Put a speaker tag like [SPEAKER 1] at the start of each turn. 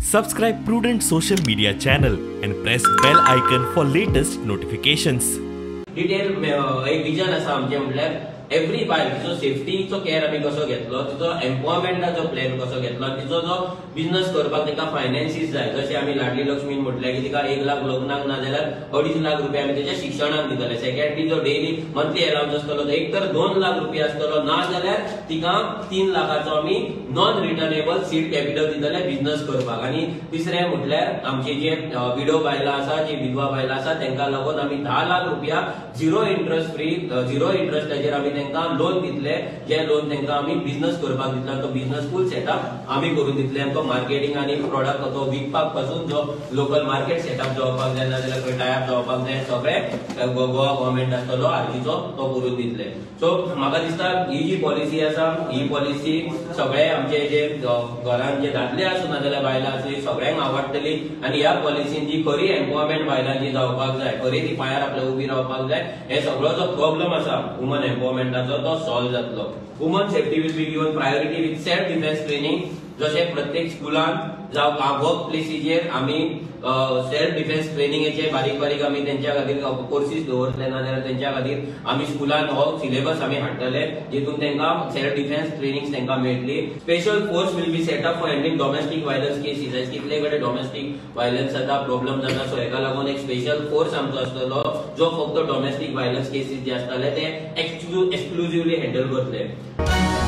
[SPEAKER 1] Subscribe Prudent Social Media channel and press bell icon for latest notifications.
[SPEAKER 2] Detail एक vision आसा आमचें, म्हटल्यार every बायल तिचो सेफ्टीचो केअर आमी कसो घेतलो, तिचो एम्पॉवरमेंटाचो प्लॅन कसो घेतलो, तिचो जो बिझनस करपाक ताका फायनान्सीस जाय. जशें आमी लाडली लक्ष्मीन म्हटलें की तिका 1 लाख लग्नाक ना जाल्यार 2.5 लाख रुपया आमी तेच्या शिक्षणाक दितले. सेकंडली जो डेली मंथली अलावन्स आसतलो तो एक तर 2 लाख रुपया आसतलो, ना जाल्यार तिका 3 लाखाचो आमी नॉन रिटर्नेबल सीड कॅपिटल दितले बिझनस करपाक. आनी तिसरें म्हटल्यार आमची जे विडो बायलां आसा, जी विधवा बायलां आसा, तांकां लागून आमी 10 लाख रुपया झिरो इंट्रस्ट फ्री, झिरो इंट्रस्टाचेर आमी तांकां लोन दितले. जे लोन तांकां आमी बिझनस करपाक दितले, तो बिझनस फूल सेटअप आमी करून दितले. आमकां मार्केटिंग आनी प्रोडक्ट तो विकपाक पासून जो लोकल मार्केट सेटअप जावपाक जाय, नाजाल्यार खंय टायप जावपाक जाय, सगळे गोवा गव्हर्मेंट आसतलो आर्जीचो तो करून दितले. सो म्हाका दिसता ही जी पॉलिसी आसा, ही पॉलिसी सगळे आमचे जे घरान जे दादले आसूं नाजाल्यार बायलां आसूं, सगळ्यांक आवडटली. आनी ह्या पॉलिसीन जी खरी एम्पॉवरमेंट बायलांची जावपाक जाय, खरी ती पांयार आपल्या उबी रावपाक जाय, हे सगळो जो प्रॉब्लम आसा वुमन एम्पॉवरमेंटाचो तो सॉल्व जातलो. Woman safety will be given priority with self defence training. जशें प्रत्येक स्कुलान जावं वर्क प्लेसीचेर आमी सेल्फ डिफेन्स ट्रेनिंगेचे बारीक बारीक आमी तेंच्या खातीर कोर्सीस दवरतले, नाजाल्यार तेंच्या खातीर आमी स्कुलान हो सिलेबस आमी हाडटले जितून तांकां सेल्फ डिफेन्स ट्रेनिंग तांकां मेळटली. Special force will be set up for handling domestic violence cases. आयज कितले कडेन डॉमेस्टीक व्हायलन्स जाता, प्रॉब्लम जाता, सो हेका लागून एक स्पेशल फोर्स आमचो आसतलो जो फक्त डॉमेस्टीक व्हायलन्स केसीस जे आसतले ते एक्सक्लुझिवली हँडल करतले.